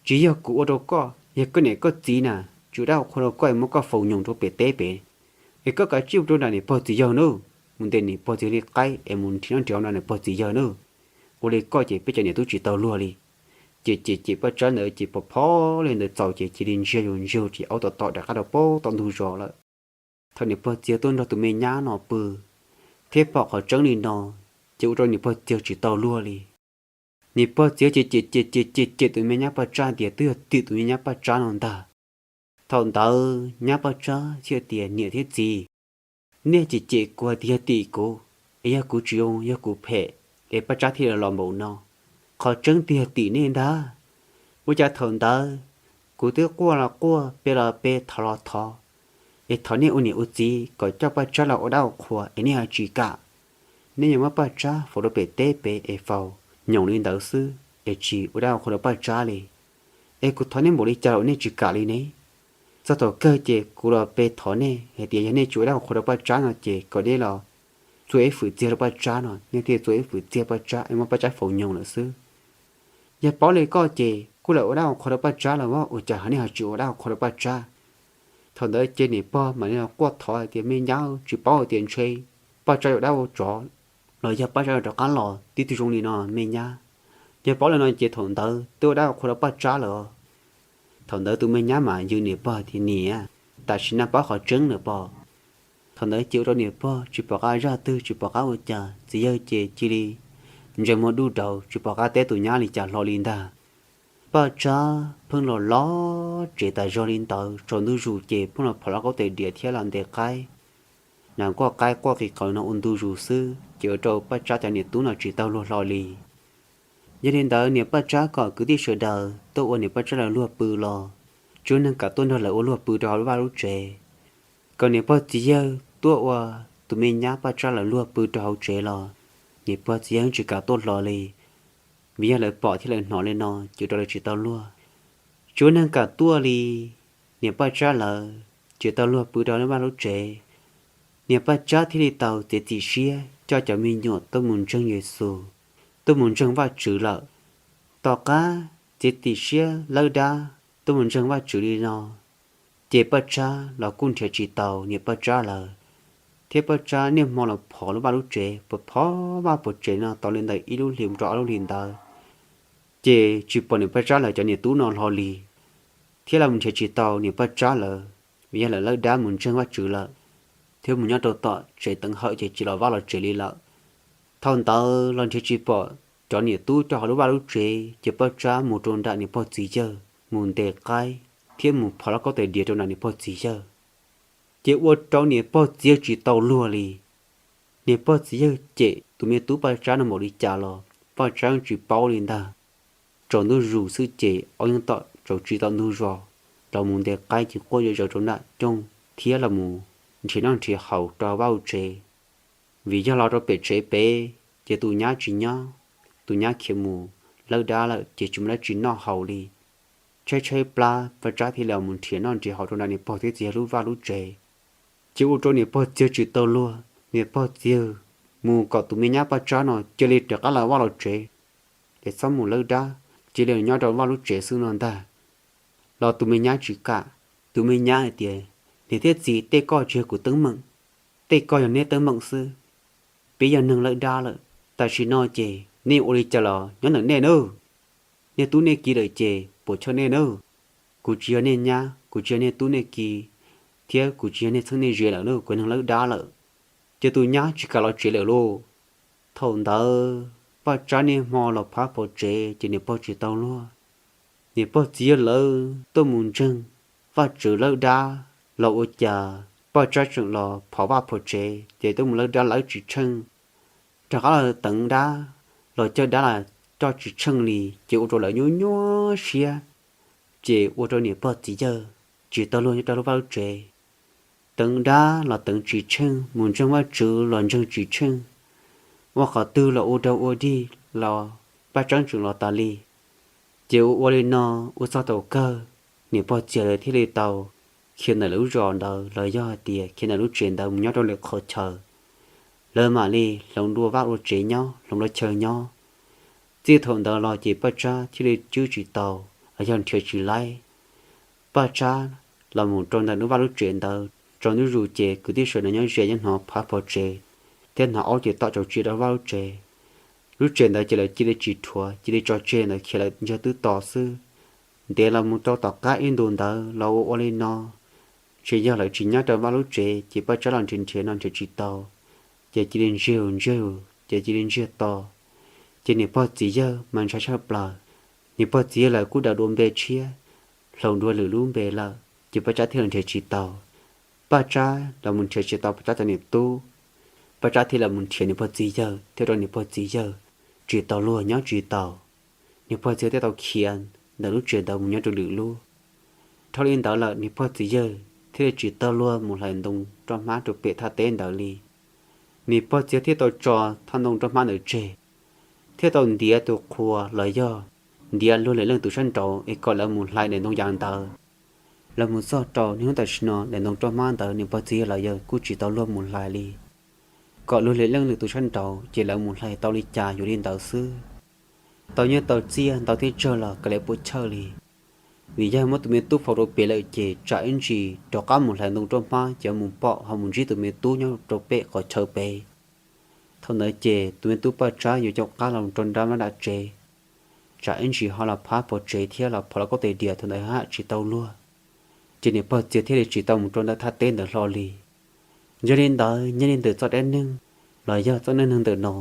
Tsis yog kuv ua rau koj, yog koj niam koj txiv na, tswv dab qhuas rau koj es muab koj faus nyoos rau pem teb pem, es koj kav tsij mus rau nram niam pog txiv yawg nawb. mus ntes niam pog txiv li qaib es mus nrhiav noj nrhiav haus nrog niam pog txiv yawg nawb. Ua li koj ces peb cov niam tub tsis tau luag li. Ces cem cem Paj Tsab ntawd ces pom phom li ntawd txaus ces cia li ntsiag zus ntsiag zus ces aub tom tom rov qab rau pem tom ntug zos lawm. Thaum niam pog txiv yawg tuaj nrog tus me nyab no pw thiab pom qhov tseeb li no, ces ua rau niam pog txiv yawg tsis tau luag li. Niam pog txiv yawg ces cem cem cem cem cem tus me nyab Paj Tsab tias twb yog tim tus me nyab Paj Tsab no ntag. Thaum ntawd nyab Paj Tsab thiaj tias, niam thiab txiv, nej cem cem kuv tias yog tim kuv, es yog kuv tsis zoo yog kuv phem, es Paj Tsab thiaj li los npaum no. Qhov tseeb tiag yog tim nej ntag. Ua cas thaum ntawd kuv twb quaj los quaj, pe los pe, thov los thov, es thov nej ua niam ua txiv kom coj Paj Tsab los ua dab ua qhua es nej ho tsis kam. Nej yuav muab Paj Tsab faus rau pem teb pem es faus nyoos li ntawd xwb es tsis ua dab ua qhua rau Paj Tsab li. Es kuv thov nej npaum li cas los nej tsis kam li ne? Txog thaum kawg ces kuv los pe thov nej hais tias yog nej tsis ua dab ua qhua rau Paj Tsab no ces kom nej los txua ib fwm txiag rau Paj Tsab no, nej thiaj txua ib fwm txiag Paj Tsab es muab Paj Tsab faus nyoos lawm xwb. Yog paub li koj ces kuj los ua dab ua qhua rau Paj Tsab los ua cas nej ho tsis ua dab ua qhua rau Paj Tsab? Thaum ntawd ces niam pog mam li los quaj thov hais tias me nyab, tsis paub hais tias ntshe Paj Tsab yuav dab ua tsov los yog Paj Tsab yuav rov qab los tib tug zoo li no me nyab. Yog paub li no ces thaum ntawd twb ua dab ua qhua rau Paj Tsab lawm. Thaum ntawd tus me nyab mas yws niam pog tias niam, tam sim no paub qhov tseeb lawm pob. Thaum ntawd ces ua rau niam pog tsis pom qab zaj twg tsis pom qab ua cas, txiv yawg ces cia li ntsej muag dub dauv tsis pom qab teb tus nyab li cas hlo li ntag. Paj Tsab pheej los los tsev tas zog li ntawd, tsaus ntuj zus ces pheej los phom lauj kaub tes diav thiab los ntes qaib. Nas quaj qaib quaj qis qaus no ua ntu zus xwb ces ua rau Paj Tsab cov niam tub no tsis tau luag hlo li. Yog li ntawd niam Paj Tsab kom kwv tij sawv daws tuaj ua niam Paj Tsab lawv luag pw los tsis muaj neeg kam tuaj nrog lawv ua luag pw rau hauv lub vaj lub tsev. Kom niam pog txiv yawg tuaj ua tus me nyab Paj Tsab lawv luag pw rau hauv tsev los niam pog txiv yawg tsis kam tuaj hlo li. Vim yog lawv pom thiab lawv hnov li no ces ua rau lawv tsis tau luag. Tsis muaj neeg kam tuaj li. Niam Paj Tsab lawv tsis tau luag pw rau lub vaj lub tsev. Niam Paj Tsab thiaj li tau txiav txim siab coj cov me nyuam tuaj mus ntseeg Yexus, tuaj mus ntseeg Vajtswv lawm. Tom qab txiav txim siab lawb dab tuaj mus ntseeg Vajtswv li no, ces Paj Tsab los kuj nrhiav tsis tau niam Paj Tsab lawm, thiab Paj Tsab niaj hmo los phov lub vaj lub tsev, phov phov vaj phov tsev no tau li ntawm ib lub hlis mus rau ob lub hlis ntawd, ces tsis pom niam Paj Tsab lawv cov niam tub no hlo li, thiab los nrhiav tsis tau niam Paj Tsab lawm, vim yog lawv lawb dab mus ntseeg Vajtswv lawm, thiab mus nyob rau tom tsev teev hawm ces tsis los vaj los tsev li lawm. Thaum ntawd los nrhiav tsis pom cov niam tub rau hauv lub vaj lub tsev, ces Paj Tsab mus rau nram niam pog txiv yawg mus ntes qaib thiab mus phov lauj kaub tes diav rau nram niam pog txiv yawg, ces ua rau niam pog txiv yawg tsis tau luag li. Niam pog txiv yawg cem tus me tub Paj Tsab no npaum li cas los Paj Tsab tsis paub li ntag. Tsaus ntuj zus xwb ces ob yeej tom tsaus tsis tau ntug zos, los mus ntes qaib ces quaj zom zaws rau nram cooj thiab los mus nrhiav noj nrhiav haus rau vaj lub tsev. Vim yog los rau pem tsev pem, ces tus nyab tsis nyob, tus nyab khiav mus lawb dab lawm ces tsis muaj dab tsi noj haus li. Tshaib tshaib plab Paj Tsab thiaj li mus nrhiav noj nrhiav haus rau nram niam pog thiab txiv yawg lub vaj lub tsev. Ces ua rau niam pog txiv yawg tsis tau luag, niam pog txiv yawg mus kom tus me nyab Paj Tsab no cia li rov qab los vaj los tsev, es txhob mus lawb dab, cia li nyob rau vaj lub tsev xwb no ntag. Los tus me nyab tsis kam, tus me nyab hais tias, niam thiab txiv, tej ko tsis yog kuv teeb meem, tej ko yog neb teeb meem xwb. Peb yog neeg lawb dab lawm, tam sim no ces nej ua li cas los nyob ntawm nej nawb. Nej tub nej ki lawm ces puas chawj nej nawb. Kuv tsis yog nej nyab, kuv tsis yog nej tub nej ki, thiab kuv tsis yog nej txheeb nej ze lawm nawb, kuv yog neeg lawb dab lawm. Ces tus nyab tsis kam los tsev lawm lauj. Thaum ntawd Paj Tsab niaj hmo los phab phom tsev ces niam pog tsis tau luag. Niam pog txiv yawg lawv tuaj mus ntseeg Vajtswv lawb dab los ua cas Paj Tsab tseem los phov vaj phom tsev ces tuaj mus lawb dab lawb tsis tsheej. Rov qab los teev dab los cawj dab los coj tsis tsheej li ces ua rau lawv nyuaj nyuaj siab. Ces ua rau niam pog txiv yawg tsis tau luag nyob rau lub vaj lub tsev. Teev dab los teev tsis tsheej, mus ntseeg Vajtswv los ntseeg tsis tsheej. Ua qhov twg los ua dog ua dig los Paj Tsab tseem los tas li. Ces ua ua li no, ua txog thaum kawg, niam pog txiv yawg lawv thiaj li tau khiav ntawm lawv lub zos ntawd los yog hais tias khiav ntawm lub tsev ntawd mus nyob rau lwm qhov chaw. Lawv mam li hloov dua vaj dua tsev nyob, hloov dua chaw nyob. Txij thaum ntawd los ces Paj Tsab thiaj li tswb tsis tau los yog nrhiav tsis laib. Paj Tsab los mus rau ntawm lub vaj lub tsev ntawd tsaus ntuj zus ces kwv tij sawv daws nyob ze nyob hnov phab phom tsev, thiab hnav aub ces tom tsaus tsia rau vaj lub tsev. Lub tsev ntawd ces lawv cia li tsis rhuav, cia li tso tseg ntawd khiav lawm ntsiag twb to xwb. Ntev los mus rau tom qab ib ntus ntawd los ua ua li no, tsis yog lawv tsis nyob rau vaj lub tsev ces Paj Tsab los nrhiav nrhiav no nrhiav tsis tau, ces cia li ntsiag ntsiag, ces cia li ntsiag to. Ces niam pog txiv yawg mas ntshai tshaj plaws. Niam pog txiv yawg lawv kuj daws dua npe tshiab, hloov dua lwm lub npe lawm, ces Paj Tsab thiaj los nrhiav tsis tau. Paj Tsab los mus nrhiav tsis tau Paj Tsab cov niam tub, Paj Tsab thiaj los mus nrhiav niam pog txiv yawg thiab rau niam pog txiv yawg tsis tau luag nyob tsis tau. Niam pog txiv yawg thiaj tau khiav ntawm lub tsev ntawd mus nyob rau lwm lub. Dhau li ntawd lawm niam pog txiv yawg thiaj li tsis tau luag mus hlais ntoo roj hmab rau pem thaj teb ntawd li. Niam pog txiv yawg thiaj tau tso thaj ntoo roj hmab ntawd tseg, thiaj tau ntiav tus qhua los yog ntiav luag lwm leej tus sab nraud es kom lawv mus hlais daim ntoo yas ntawd. Los mus txog rau niaj hnub tam sim no daim ntoo roj hmab ntawd niam pog txiv yawg lawv yawg kuj tsis tau luag mus hlais li. Kom luag lwm leej lwm tus sab nraud ces lawv mus hlais tau li cas yuav li ntawd xwb. Tau nyiaj tau txiaj ntau thiab tsawg los kav liam puas chawj li. Vim yog muab tus me tub faus rau pem lawm ces tsam ib ntsis rov qab mus hlais ntoo roj hmab ces yuav mus pom ho mus ntsib tus me tub nyob rau pem qhov chaw pem. Thaum ntawd ces tus me tub Paj Tsab yuav caum qab los rau nram vaj nram tsev, tsam ib ntsis ho los phab pov tsev thiab los phov los kaub tes diav thaum ntawd haj tsis tau luag. Ces niam pog txiv yawg thiaj li tsis tau mus rau ntawm thaj teb ntawd hlo li. Yog li ntawd nyob li ntawm txoj dab neeg los yog txoj neej neeg ntawm no,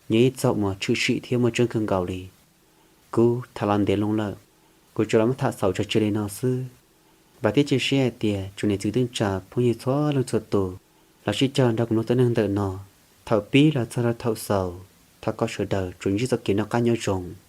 nyob ib txoj uas tshwm sim thiab muaj tseeb kawg nkaus li. Kuv tham los ntev loo lawm, kuv tsuas los muab tham xaus tso tseg li no xwb. Vam thiab cia siab hais tias tsoom niam txiv tub ntsa phooj ywg txhua leej txhua tus los sib cog nrog kuv mloog txoj neej ntawm no, thaum pib los txog rau thaum xaus. Thov kom sawv daws tsuas ntsib txoj kev noj qab nyob zoo.